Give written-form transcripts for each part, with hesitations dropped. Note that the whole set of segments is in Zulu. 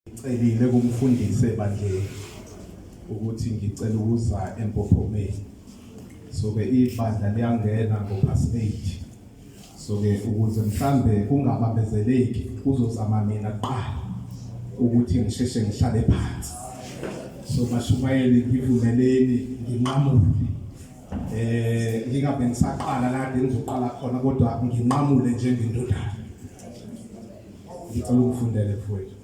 Ngicelile kumfundisi ebandleni ukuthi ngicela ukuza empophomeni. So ke ibandla liyangena ngo past 8. So ke ukuze mhlambe kungabambezeleki kuzozama mina kuqala ukuthi ngisheshe ngihlale phansi. So bashumayeli ngivumeleni nginqamule. Ngingabe ngisaqala la kade ngizoqala khona kodwa nginqamule njengendodana. Ngicela ungifundele mfowethu.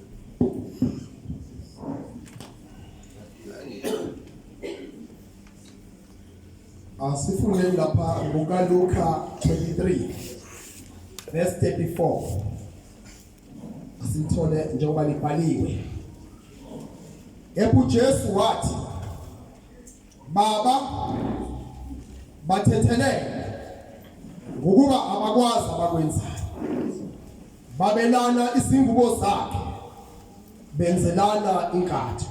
Asifundeni lapha ngokaLuka 23 verse 34. Asithole njengoba libhaliwe. Kepha uJesu wathi, Baba, bathethelele ngokuba abakwazi abakwenzayo. Babelana izingubo zakhe, benzelana inkatho.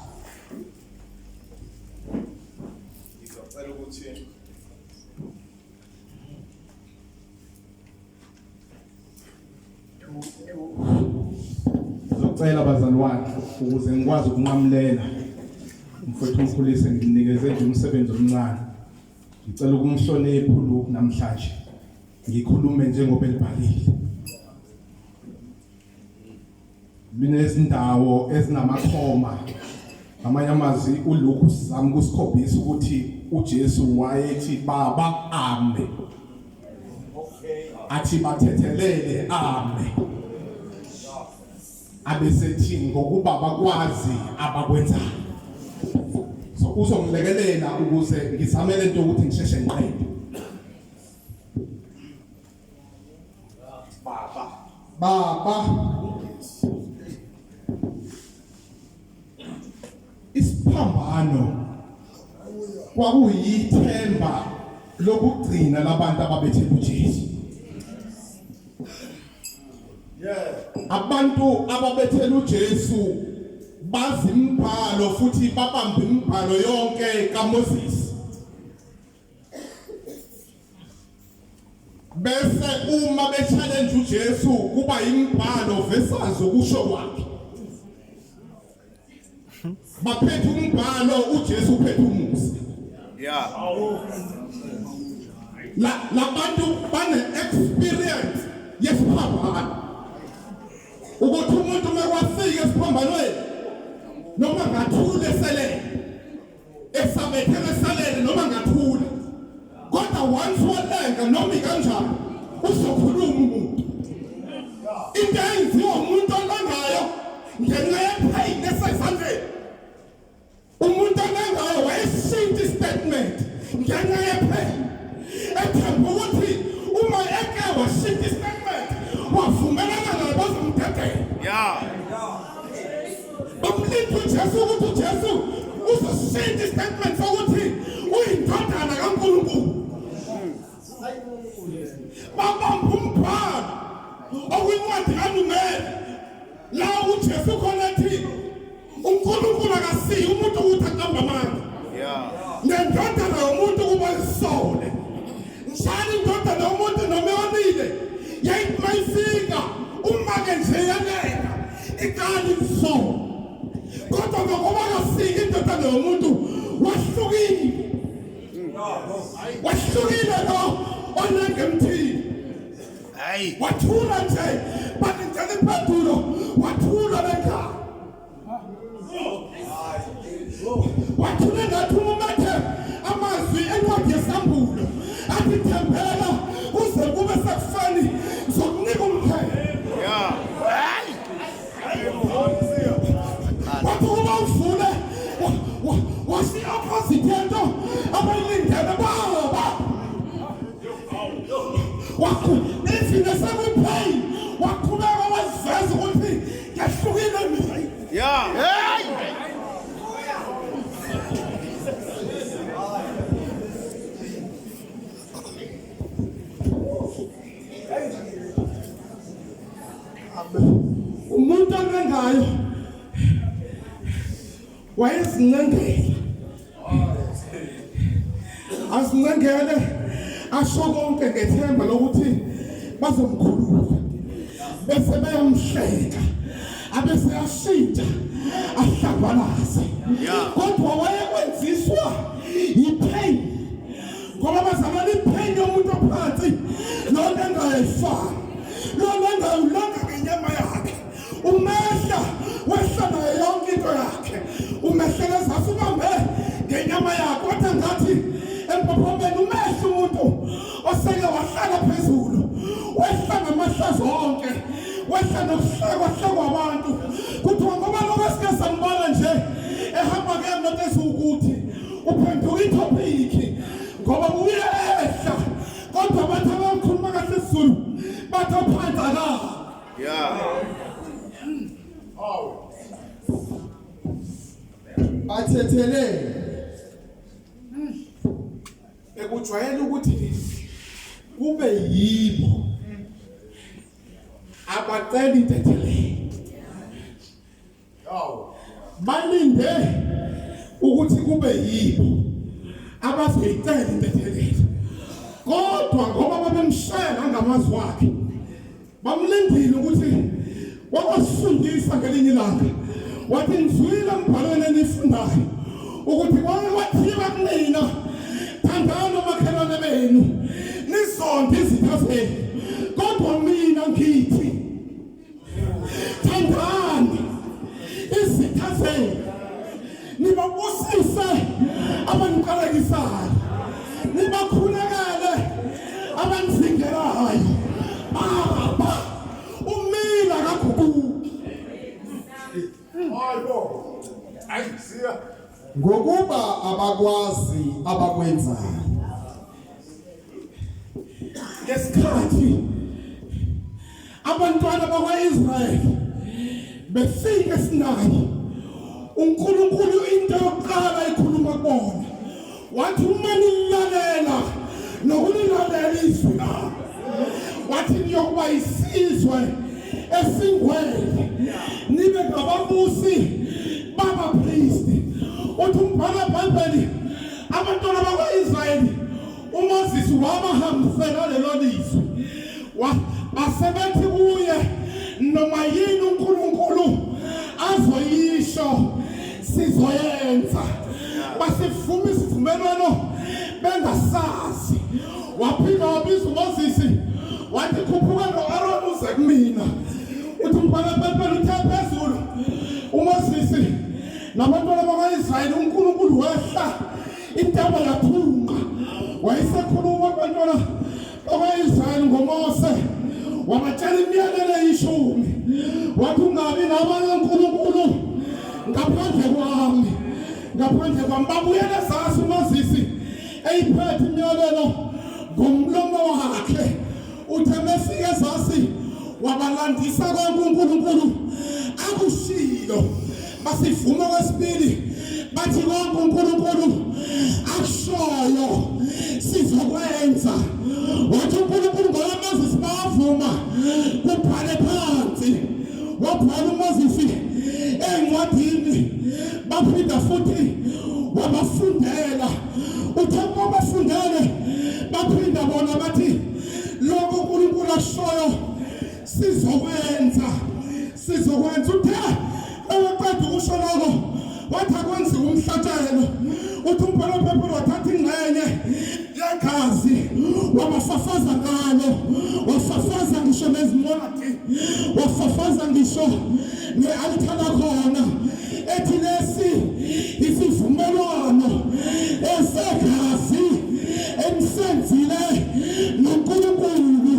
Ngizocela ukuthi Ngizocela bazalwane ukuze ngikwazi ukunqamulela umfowethu umkhulise ngimnikeze nje umsebenzi omncane. Ngicela ukumhlonipha uLuke namhlanje. Ngikhulume njengoba elibhalile. Linezindawo ezinamakhoma. Ngamanye amazwi uLuke usizama ukusikhombisa ukuthi uJesu wayethi baba ame. Athi bathethelele ame. Abesethi ngokuba bakwazi abakwenzayo. So uzongilekelela ukuze ngizame lento ukuthi ngisheshe ngiqede. Baba. Baba. Isiphambano kwakuyithemba lokugcina labantu ababethemba uJesu. Abantu ababethela uJesu bazi imibhalo futhi babamba imibhalo yonke kaMoses. Bese uma be-challenge uJesu kuba imibhalo versus ukusho kwakhe. Baphethe umbhalo uJesu uphethe umusa. Yeah. La labantu bane experience yesiphambano. Ukuthi umuntu uma kwafika esiphambanweni noma ngathule selele esabethele esalele noma ngathula kodwa once walenga noma ikanjani uzokhuluma umuntu into eyenziwa umuntu olangayo ngenxa yepain esezandleni umuntu olangayo wayeshintsha istatement ngenxa yepain ethemba ukuthi uma eke washintsha istatement wavumelana naye bazomdedela yeah Bamlinda uJesu ukuthi uJesu uzoshintsha istatement sokuthi uyindodana kaNkulunkulu. Babamba umbhalo okwincwadi kaNumeri la uJesu khona ethi uNkulunkulu akasiyi umuntu ukuthi aqambe amanga. Yeah. Nendodana yomuntu kuba isole. Njalo indodana yomuntu noma yonile yayithi mayifika uma ke nje yaneka iqala imsolo kodwa ngoba kafiki indodana yomuntu wahlukile wahlukile lo olenga emthini hayi wathula nje balindele impendulo wathula lengane wathule ngathi umumethe amazwi encwadi yesambulo athi thembela kuze kube sekufeni ngizokunika umqhele yeah wathi ukuba uvule wasi-opposite yento abayilindele baba even esekwi-pain waqhubeka waziveza ukuthi ngehlukile mina yeah hey Umuntu anengayo wayezincengela azincengele asho konke ngethemba lokuthi bazomkhulula bese beyamhleka. Abese yashintsha ahlambalaze. Kodwa wayekwenziswa yipain. Ngoba bazalwane ipain yomuntu ophansi lona engayifani. Lona engayulonga ngenyama yakhe. Umehla wehla nayo yonke into yakhe. Umehlele ezasi ubambe ngenyama yakhe. Wathi ngathi empophomeni umehla umuntu oseke wahlala phezulu. Wehla ngamahlazo onke. Wehla nokuhlekwa hlekwa abantu. Kuthiwa ngoba lokho esike sambona nje ehamba ngemoto eziwukuthi uphenduka itopic ngoba uyehla kodwa bathi abakhuluma kahle isiZulu bathi ophansi aka Bathethelele. Bekujwayele ukuthi kube yibo abacela intethelelo. Balinde ukuthi kube yibo abazoyicela intethelelo. Kodwa ngoba babemshela ngamazwi akhe bamlindile ukuthi wakwasifundisa ngelinye ilanga wathi ngizwile embhalweni enifundayo ukuthi kwake kwathiwa kunina thandani omakhelwane benu nizonde izitha zenu kodwa mina ngithi thandani izitha zenu nibabusise abaniqalekisayo nibakhulekele abanizingelayo. Baba umila kaguquki. Hayibo. Hayi siya. Ngokuba abakwazi abakwenzayo. Ngesikhathi abantwana bakwa-Israyeli befika eSinayi, uNkulunkulu into yokuqala ikhuluma kubona wathi uma nilalela nokulilalela izwi lami, wathi niyokuba isizwe esingwele nibe ngababusi babapristi. Uthi umbhalo weBhayibheli abantwana bakwa-Israyeli uMoses wabahambisela lelo lizwi, basebethi kuye noma yini uNkulunkulu azoyisho sizoyenza. Basivuma isivumelwano bengasazi. Waphinda wabiza uMoses wathi khuphuka no-Aaron uze kumina. Uthi umbhalo weBhayibheli uthe phezulu uMoses nabantwana bakwa-Israyeli uNkulunkulu wehla intaba yathunqa, wayesekhuluma kubantwana bakwa-Israyeli ngoMose, wabatshela imiyalelo eyishumi, wathi ungabi nabanye onkulunkulu ngaphandle kwami, ngaphandle kwami. Babuyele ezasi uMoses eyiphethe imiyalelo ngomlomo wakhe. Uthe mefika ezasi wabalandisa konke uNkulunkulu akushilo. Basivuma kwesibili bathi konke uNkulunkulu akushoyo sizokwenza. Wathi uNkulunkulu ngoba Moses bavuma kubhale phansi, wabhala uMoses encwadini, baphinda futhi wabafundela. Uthe babafundele baphinda bona bathi lokho uNkulunkulu akushoyo sizokwenza, sizokwenza. Uthe ewaqeda ukusho lokho wathi akwenziwe umhlatshelo. Uthi umbhalo wephepha wathatha ingxenye yegazi wabafafaza ngalo, wafafaza ngisho nezincwadi, wafafaza ngisho ne-altar lakhona, ethi lesi isivumelwano esegazi enisenzile noNkulunkulu.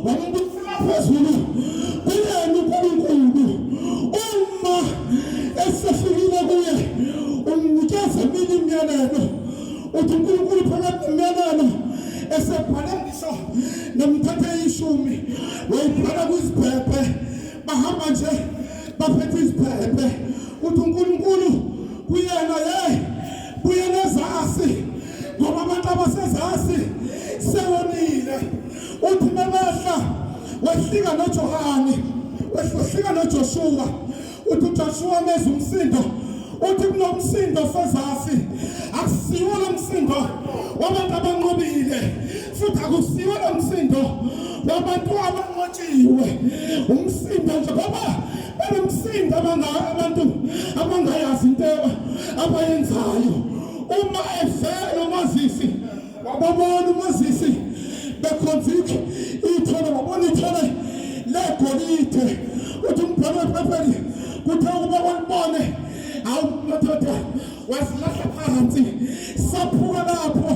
Wambusela phezulu kuyena uNkulunkulu. Uma esefikile kuye umnikeza eminye imiyalelo. Uthi uNkulunkulu phakathi nemiyalelo esebhale ngisho nemithetho eyishumi wayibhala kwizibhebhe, bahamba nje baphethe izibhebhe. Uthi uNkulunkulu kuyena hey buyela ezasi ngoba abantu abasezasi sewonile. Uthi mebehla wehlika noJohane, wehlika noJoshua. Uthi uJoshua meza umsindo, uthi kunomsindo sezasi, akusiwo lo msindo wabantu abanqobile futhi akusiwo lo msindo wabantu abanqotshiwe, umsindo nje ngoba Banomsindo abantu abangayazi into abayenzayo. Uma efela uMozisi, wababona uMozisi bekhonza ithole, wabona ithole legolide. Uthi umbhalo weBhayibheli kuthe ukuba walibone, awu madoda, wasilahla phansi, saphuka lapho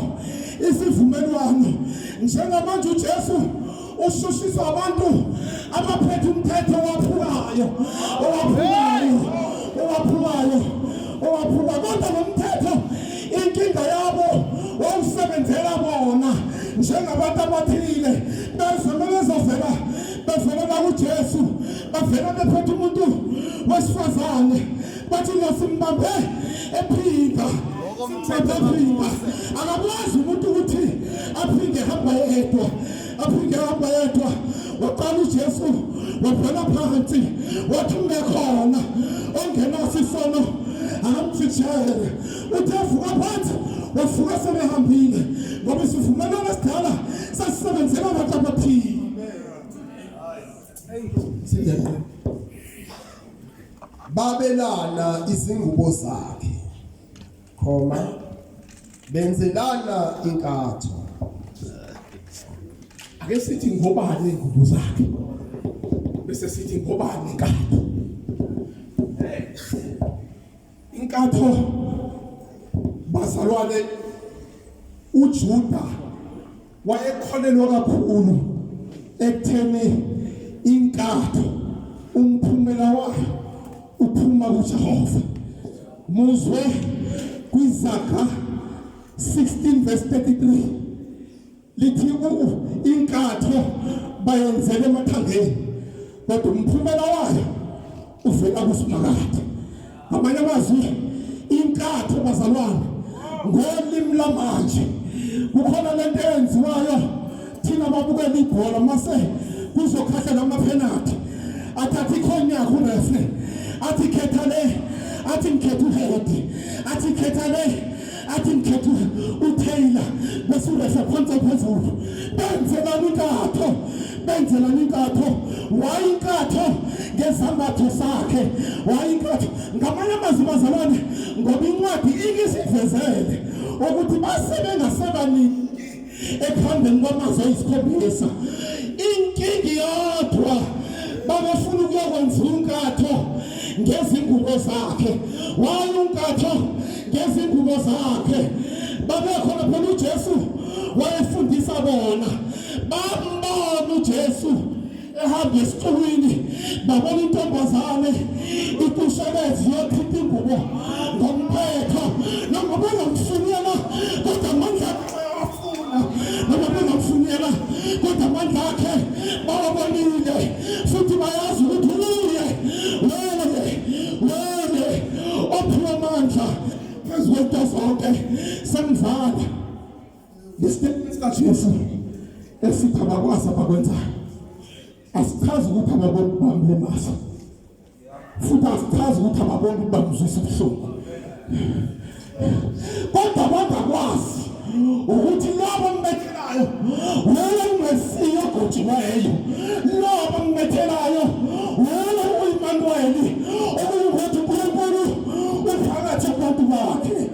isivumelwano. Njengamanje uJesu ushushiswa abantu abaphethe umthetho owaphukayo, owaphukayo, owaphukayo, owaphuka. Kodwa lo mthetho inkinga yabo wawusebenzela bona njengabantu abathile. Beze bezovela bevelela kuJesu, bavela bephethe umuntu wesifazane, bathi ngosimbambe ephinda, simbambe ephinda. Akakwazi umuntu ukuthi aphinde hamba yedwa, aphinde hamba yedwa. Waqala uJesu wabhala phansi, wathi ungekhona ongenaso isono akamjikijele. Uthe avuka phansi, wavuka sebehambile, ngoba isivumelwano esidala sasisebenzela abantu abathile. Babelana izingubo zakhe, khoma benzelana inkatho. Ake sithi ngobani ingubo zakhe, bese sithi ngobani inkatho. Inkatho bazalwane, uJuda wayekholelwa kakhulu ekutheni inkatho umphumela wayo uphuma kuJehova. Muzwe kwiZaga 16 verse 33 lithi inkatho bayenzele emathangeni, kodwa umphumela wayo uvela kuSimakade. Ngamanye amazwi, inkatho bazalwane, ngolimi lamanje kukhona lento eyenziwayo thina babukela ibhola, mase kuzokhahlela amaphenathi, athathe ikhonyaku urefe, athi khetha le, athi ngikhetha uhead, athi khetha le, athi ngikhetha uTaylor, bese urefe phansi phezulu. Benzelani inkatho? Benzelani inkatho? Why inkatho ngezambatho sakhe? Why inkatho? Ngamanye amazwi bazalwane, ngoba incwadi ikisivezele ukuthi base bengasebaningi ekuhambeni kwamazwi ayisikhombisa. Inkinga yodwa, babefuna ukuyokwenza unkatho ngezingubo zakhe. Waye unkatho ngezingubo zakhe, babekhona phela. uJesu wayefundisa bona, bambona uJesu ehamba esixukwini, babona intombazane ikushelezi yothinta ingubo ngomphetho. Noma bengamfunela, kodwa amandla bayawafuna. Noma bengamfunela, kodwa amandla akhe bawabonile, futhi bayazi ukuthi uye wele wele ophiwa amandla phezu kwento zonke. Sengivala ngesitatimende sikaJesu esithi abakwazi abakwenzayo. Asichazi ukuthi ababoni bamlimaza, futhi asichazi ukuthi ababoni ukuthi bamzwisa ubuhlungu, kodwa bangakwazi ukuthi labo mbethelayo wena ungesiyo ogotshiweyo, labo mbethelayo wena uImanuweli, okuyukuthi uNkulunkulu uphakathi kubantu bakhe.